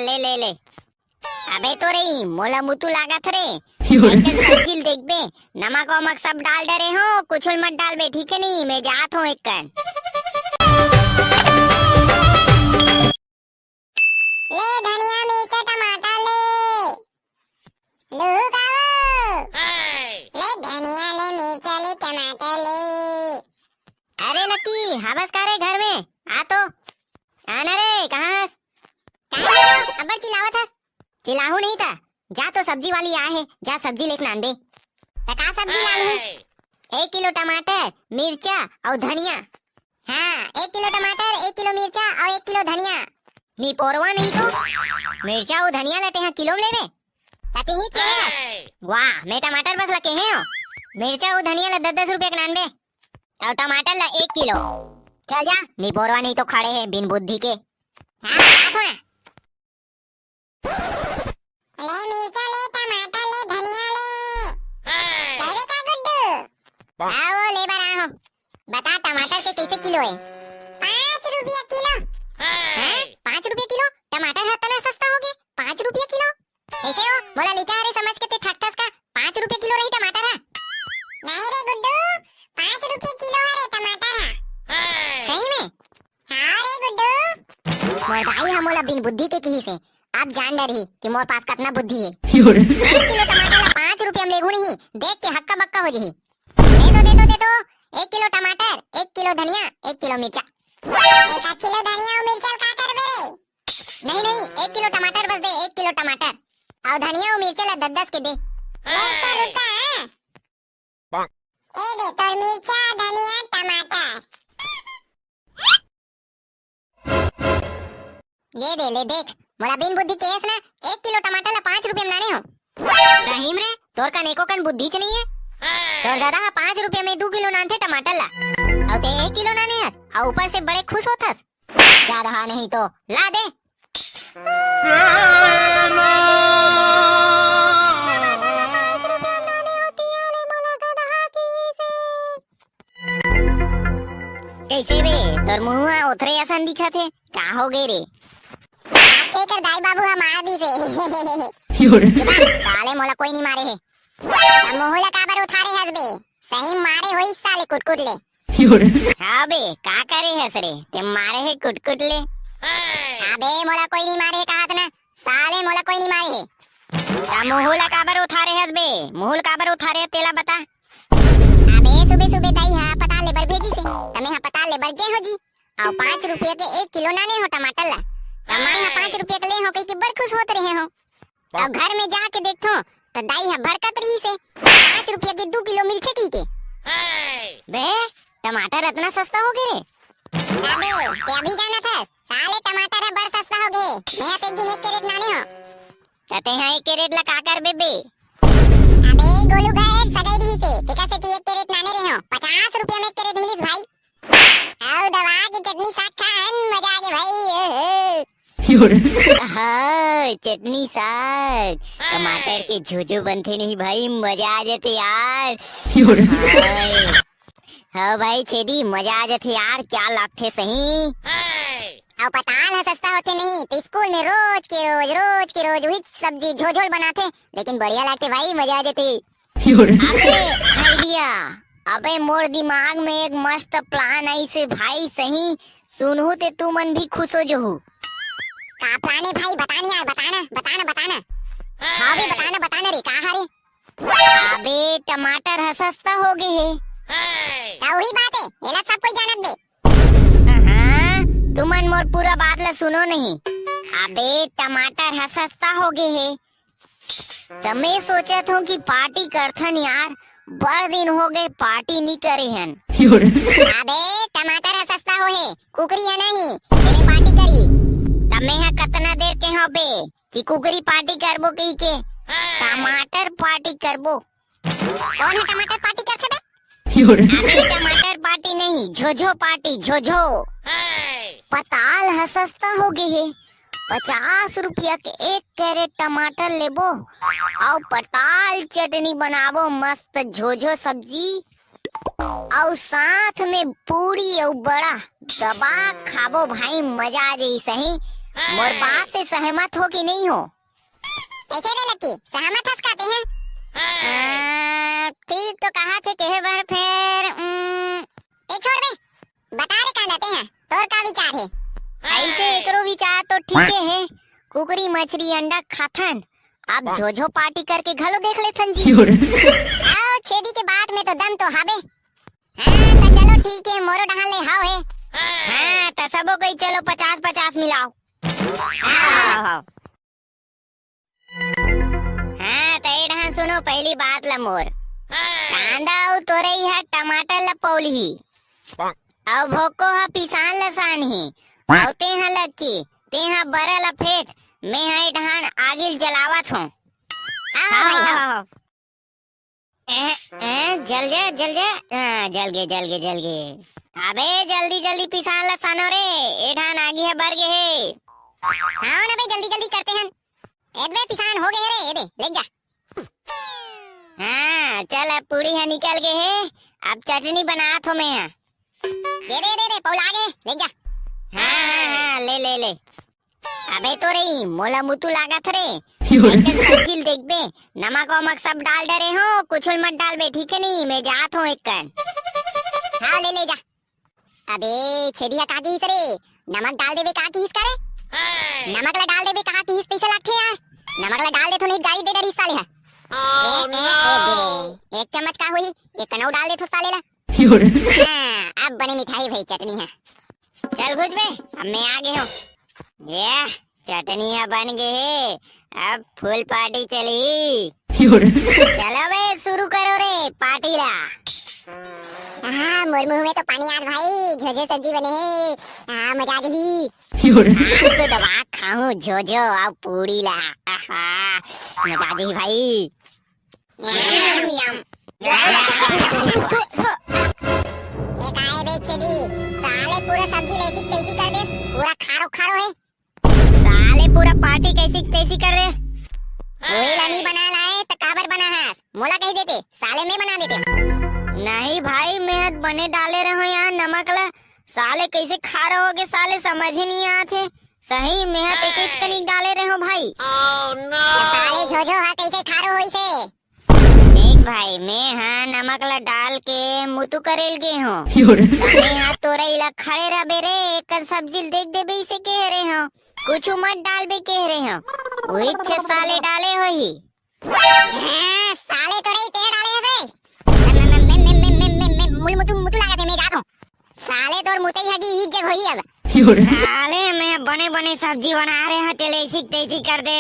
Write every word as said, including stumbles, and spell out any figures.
ले, ले, ले। अबे तो रे, मोला मुतु लागत रे। एक कन सब्जी ल देखबे, नमक वमक सब डाल डरे हो, कुछ ल मत डालबे, ठीक है नहीं? मैं जात हूँ एक कन। ले धनिया, मिर्चा, टमाटर ले। लूहू का वो? ले धनिया ले, मिर्चा ले, टमाटर ले। अरे लकी, हवस का रे घर में? आ तो। आना रे, कहाँ हस? कहाँ हो? अब्बड़ चिल्लावत हस? चिल्लाहू नहीं ता। जा तो सब्जी वाली आ है, जा सब्जी लेके नानबे। त का सब्जी लानहूँ? एक किलो टमाटर, मिर्चा अउ धनिया। हाँ, एक किलो टमाटर, एक किलो मिर्चा अउ एक किलो धनिया। निपोरवा नहीं तो। मिर्चा अउ धनिया ल तेहा किलो में लेबे? त तेही केहे हस। वाह, मैं टमाटर बस ल केहे हो। मिर्चा अउ धनिया ल दस दस रुपया के नानबे। अउ टमाटर ल एक किलो। चल जा, निपोरवा नहीं तो खड़े है बिन बुद्धि के। हाँ, जात हो ना। ले मिर्चा ले, टमाटर ले, धनिया ले। लेबे का गुड्डू? आओ, ले बर आहो। बता, टमाटर के कैसे किलो है? पाँच रुपया किलो। हैं? पाँच रुपया किलो? टमाटर ह तना सस्ता हो गे, पाँच रुपया किलो? कैसे हो? मोला लइका हरे समझ के ते ठगथस का? पाँच रुपया किलो रही टमाटर ह? नहीं रे गुड्डू, पाँच रुपया किलो हरे टमाटर ह। सही में? हाँ रे गुड्डू। मोर दाई ह मोला बिन बुद्धि के किहिस हे, अब जान डरही कि मोर पास कतना बुद्धि हे। एक किलो टमाटर ला पाँच रुपया में लेगू नहीं, देख के हक्का बक्का हो जही। दे दो, दे दो, दे दो, एक किलो टमाटर, एक किलो धनिया, एक किलो मिर्चा। एक किलो धनिया अउ मिर्चा का करबे रे? नहीं, नहीं, एक किलो टमाटर बस दे, एक किलो टमाटर। अउ धनिया अउ मिर्चा ला दस दस के दे। एक तो रुका, हाँ। ए दे तोर मिर्चा, धनिया, टमाटर। ये दे ले देख, मोला बिन बुद्धि केहेस ना, एक किलो टमाटर ला पाँच रुपया में नाने हो। सही में रे, तोर कन एको कन बुद्धि च नहीं है। तोर दादा हा पाँच रुपया में दू किलो नानथे टमाटर ला, अउ ते एक किलो नाने हस, अउ ऊपर से बड़े खुश होथस। गधा नहीं तो ला दे। कैसे बे, तोर मुंह ह ओथरे असन दिखत हे, का हो गे रे? बात कर दाई बाबू ह मार दिस हे। साले मोला कोई नहीं मारे हे। त मुंह ला काबर उथारे हस बे? सही मारे होई साले कुटकुट ले। हाँ बे, का करे हस रे? ते मारे हे कुटकुट ले। अबे मोला कोई नहीं मारे हे कहात ना, साले मोला कोई नहीं मारे हे। त मुंह ला काबर उथारे हस बे? मुंह ला काबर उथारे हस तेला बता। अबे सुबे सुबे दाई हा पताल ले बर भेजिस हे, त मैं हा पताल ले बर गे हो जी। अउ पाँच रुपया के एक किलो नाने हो टमाटर ला, त मैं हा पाँच रुपया के ले हो कहिके बड़ खुश होत रहे हो। अउ घर में जाके देखथो त दाई ह भड़कत रहिस हे, पाँच रुपया के दू किलो मिलथे कहिके। बे, टमाटर अतना सस्ता हो गे रे? अबे, ते अभी जानत हस, साले टमाटर ह बड़ सस्ता हो गे। मैं ह तो एक दिन एक कैरेट नाने हो। त तेहा एक कैरेट ला का करबे बे? अबे गोलू घर सगाई रहिस हे, तेकर सेती एक कैरेट नाने रहे हो। पचास रुपया में एक कैरेट मिलिस भाई। अउ दबा के चटनी साग खान, मजा आ गे भाई। ओहो। हाँ, चटनी साग, टमाटर के झोझो बनथे नहीं भाई, मजा आ जाथे यार। हाँ भाई छेदी, मजा आ जाथे यार, क्या लागथे सही। अउ पताल ह सस्ता होथे नहीं, त स्कूल में रोज के रोज, रोज के रोज उही सब्जी झोझोल बनाथे, लेकिन बढ़िया लागथे भाई, मजा आ जाथे। अबे आइडिया, अबे मोर दिमाग में एक मस्त प्लान आइस हे भाई, सही सुनहू ते तुमन भी खुश हो जहू। का प्लान हे भाई, बता न यार, बता न, बता न, बता न। हाँ बे, बता न, बता न रे, का हरे? अबे टमाटर ह सस्ता हो गे हे। का उही बात हे, एला सब कोई जानत बे। हाँ, तुमन मोर पूरा बात ला सुनो नहीं। अबे टमाटर ह सस्ता हो गे हे, त मैं सोचत हूँ कि पार्टी करथन यार, बड़ दिन हो गे पार्टी नी करे हन। अबे टमाटर ह सस्ता हो हे, कुकरी ह नहीं, तेने पार्टी करी। त मैं ह कतना देर के हो बे कि कुकरी पार्टी करबो कहिके, टमाटर पार्टी करबो। कौन ह टमाटर पार्टी करथे बे? अबे टमाटर पार्टी नहीं, झोझो पार्टी, झोझो। पताल ह सस्ता हो गे हे, पचास रुपया के एक कैरेट टमाटर लेबो, अउ पताल चटनी बनाबो, मस्त झोझो सब्जी, अउ साथ में पूड़ी अउ बड़ा दबा खाबो भाई, मजा आ जाई सही। मोर बात से सहमत हो कि नहीं हो? कैसे रे लक्की, सहमत हस कहते हैं? आ, ठीक तो कहा थे, कहे बर फेर, उम, ए छोड़ बे, बता रे का कहते हैं, तोर का विचार है? ऐसे एकरो विचार तो ठीक है, कुकरी मछरी अंडा खाथन, अब झोझो पार्टी करके घलो देख लेथन जी। क्यों रे? आओ छेदी के बात में तो दम तो हाबे। हाँ, त चलो ठीक है, मोरो डहान ले हाव है। हाँ, त सबो कोई चलो पचास पचास मिलाओ। हाँ, हाँ, हाँ। हाँ, त ए डहान सुनो पहली बात ला मोर। कांदा अउ तोरई ह टमाटर ला पौलही। अउ भोको ह पिसान ला सानही। अउ तेहा लक्की, तेहा बरा ला फेंट, मेहा ए डहान आगिल जलावत हों। हाँ, हाँ, भाई, हाँ, हाँ। हाँ। ए, ए, जल जा, जल जा। हाँ, जल गे, जल गे, जल गे। अबे, जल्दी, जल्दी पिसान ला सानो रे। ए ठान आगी ह बर गे हे। हाँ, ना बे, जल्दी, जल्दी करते हैं। ए दे, पिसान हो गे हे रे, ए दे, ले जा। हाँ, चल, अब पूड़ी ह निकल गे हे। अब चटनी बनात हों मैं ह। ये दे, दे, दे, पौला गे, ले जा। हाँ, हाँ, हाँ, ले, ले, ले। अबे तो रे, मोला मुतू लागत रे। क्यों रे? एक सब्जी ल देखबे, नमक वमक सब डाल डरे हों, कुछ मत डालबे, ठीक है नी? मैं जात हों एक कन। हाँ, ले, ले जा। अबे, छेदी ह का किहिस रे? नमक डाल देबे का किहिस का रे? नमक ला डाल देबे कहा किहिस तइसे लागथे यार। नमक ला डाल देथों नहीं गारी दे डरिस साले ह। ए, ए, ए, बे। एक चम्मच का होही? एक कनऊ डाल देथों साले ला। क्यों रे? हाँ, अब बने मिठाई भाई चटनी ह। चल घुस बे, अब मैं आ गे हों। ये चटनी ह बन गे हे, अब फुल पार्टी चलही। क्यों रे? चलो बे, शुरू करो रे पार्टी ला। हाँ, मोर मुंह में तो पानी आत भाई, झोझो सब्जी बने हे। हाँ, मजा आ जही। क्यों रे? आज तो दबा खाऊं झोझो अउ पूड़ी ला। आहा, मजा आ जही भाई। यम, यम। ए काय बे छेदी, साले पूरा सब्जी ल ऐसी तैसी कर दे, पूरा खारो खारो हे। साले पूरा पार्टी कैसी तैसी कर दे। वही ला नहीं बना लाए त काबर बना हस? मोला कही देते, साले मैं बना देते। नहीं भाई, मैं ह बने डाले रहों यार नमक ला। साले कैसे खारो हो गे, साले समझ ही नहीं आत हे। सही, मैं ह तेतेच कनिक डाले रहों भाई। त साले झोझो ह कैसे खारो होइस हे? देख भाई, मैं ह नमक ला डाल के मुतु करेल गे हों। क्यों रे? त मैं ह तोरई ला खड़े रहबे रे, एक कन सब्जी ल देख देबे इसे कह रहे हों। कुछु मत डालबे कह रहे हों। उहीच छे साले डाले होही। हाँ, साले तोरई तें डाले हस बे। मैं, मैं, मैं, मुल मुतु, मुतु लागत हे, मैं जात हों। साले तोर मुतई हगी इही जग होही अब। क्यों रे? साले मैं बने बने सब्जी बना रहे हों, तेला ऐसी तैसी कर दे।